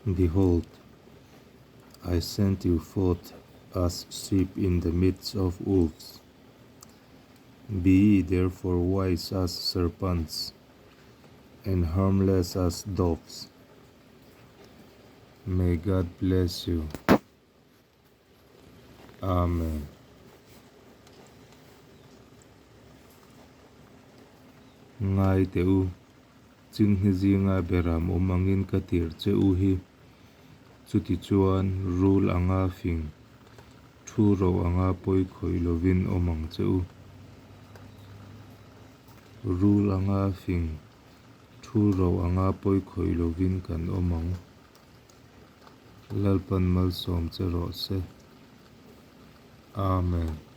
Behold, I send you forth as sheep in the midst of wolves. Be ye therefore wise as serpents and harmless as doves. May God bless you. Amen. Ngai teh u, chinghne zinga beram awm angin ka tir che u hi. Chuti chuan rul anga fing, thu ro anga pawi khawih lovin awm ang che u. Rul anga fing, thu ro anga pawi khawih lovin kan awm ang. Lalpan malsawm che rawh se. Amen.